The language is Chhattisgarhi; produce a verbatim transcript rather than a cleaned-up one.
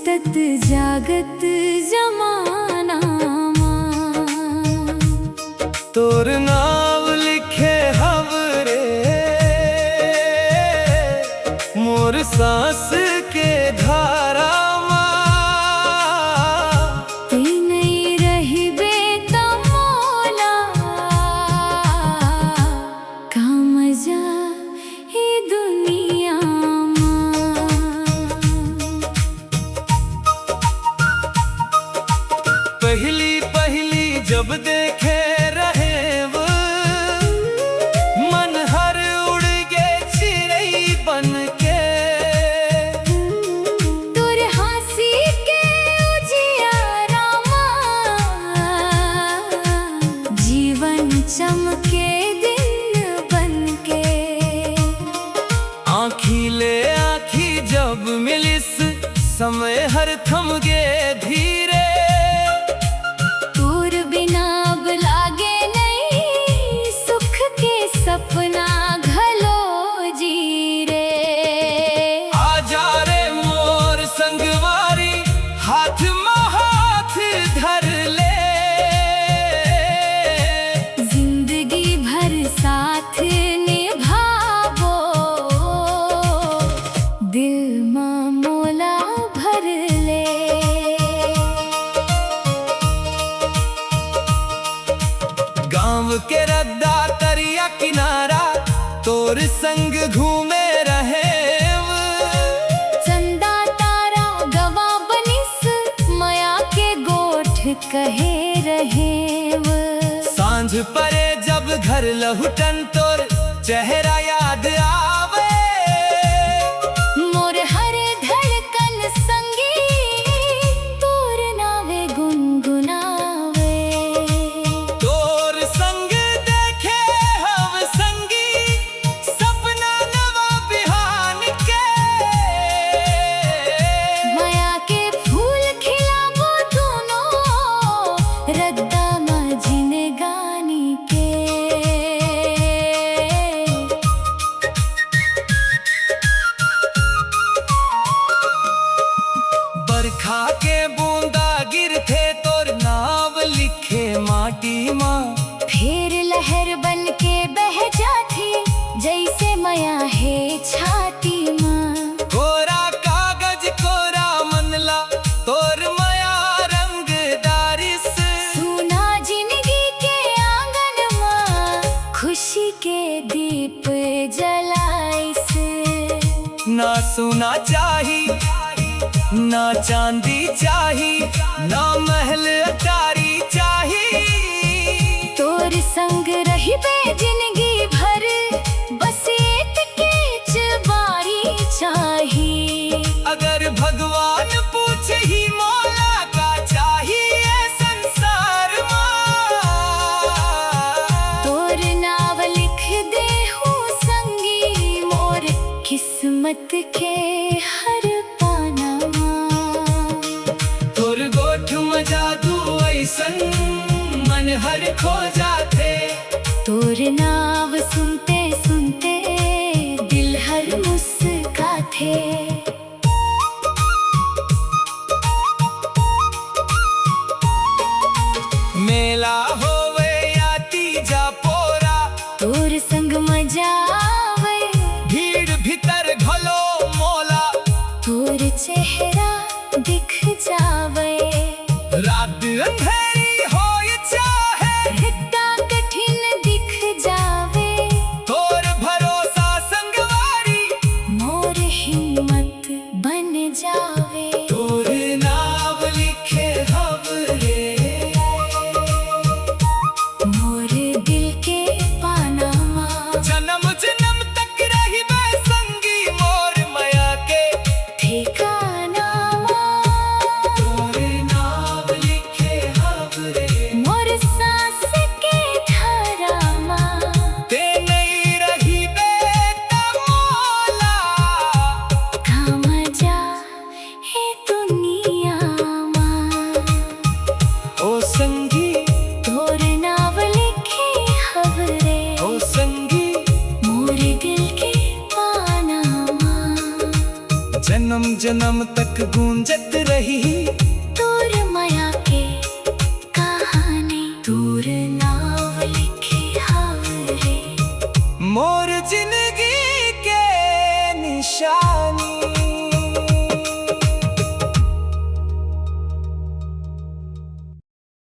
जागत जमाना मा तोर नाव लिखे हव रे, मोर सांस के धारा मा। तैं नइ रहिबे त मोला का मजा ए दुनिया मा। पहिली पहिली जब देखे रहेंव, मन हर उड़ गे चिरई बन के। तोर हाँसी के उजियारा मा जीवन चमके दिन बन के। आँखी ले आँखी जब मिलिस, समय हर थम गे धीरे। तोर बिना अब लागे नइ सुख के सपना घलो जी रे। आजा रे मोर संगवारी, हाथ म हाथ धर ले। जिंदगी भर साथ निभाबो, दिल म मोला भर ले। गाँव के रद्दा तरिया किनारा, तोर संग घूमे रहेंव। चंदा तारा गवां बनिस, मया के गोठ कहे रहेंव। सांझ परे जब घर लहुटन, तोर चेहरा याद आवे। मोर हर धड़कन संगी तोर नावे गुनगुनावे। तोर संग देखे हव संगी सपना नवा बिहान के। मया के फूल खिलाबो दूनो रद्दा म जिनगानी के। बरखा के बूंदा गिरथे तोर नाव लिखे माटी मा। फेर लहर बन के बह जाथे जइसे मया हे छाती मा। कोरा कागज कोरा मन ला तोर मया रंग डारिस। सूना जिनगी के आंगन मा खुशी के दीप जलाइस। ना सोना चाही, ना चांदी चाही, ना महल अटारी चाही। तोर संग रहिबे जिनगी भर, बस एतकेच बारी चाही। अगर भगवान पूछही मोला का चाही ए संसार मा, तोर नाव लिख देहूं संगी मोर किस्मत के हर पाना मा। तोर गोठ म जादू अइसन मन हर खो जाथे। तोर नाव सुनते सुनते दिल हर मुस्काथे। मेला होवे या तीजा पोरा, तोर संग मजा आवे। भीड़ भीतर घलो मोला, तोर चेहरा दिख जावे। रात अंधेरी होय चाहे, घटा कठिन दिख जावे। तोर भरोसा संगवारी, मोर हिम्मत बन जावे। तोर नाव लिखे हव रे, मोर दिल के पाना मा। जनम जनम तक रहिबे संगी मोर मया के ठिकाना मा। तोर नाव लिखे हव रे, मोर सांस के धारा मा। ते नइ रहिबे त मोला का मजा हे तू जन्म तक गूंजत रही तोर मया के कहानी। तोर नाव लिखे हव रे मोर जिंदगी के निशानी।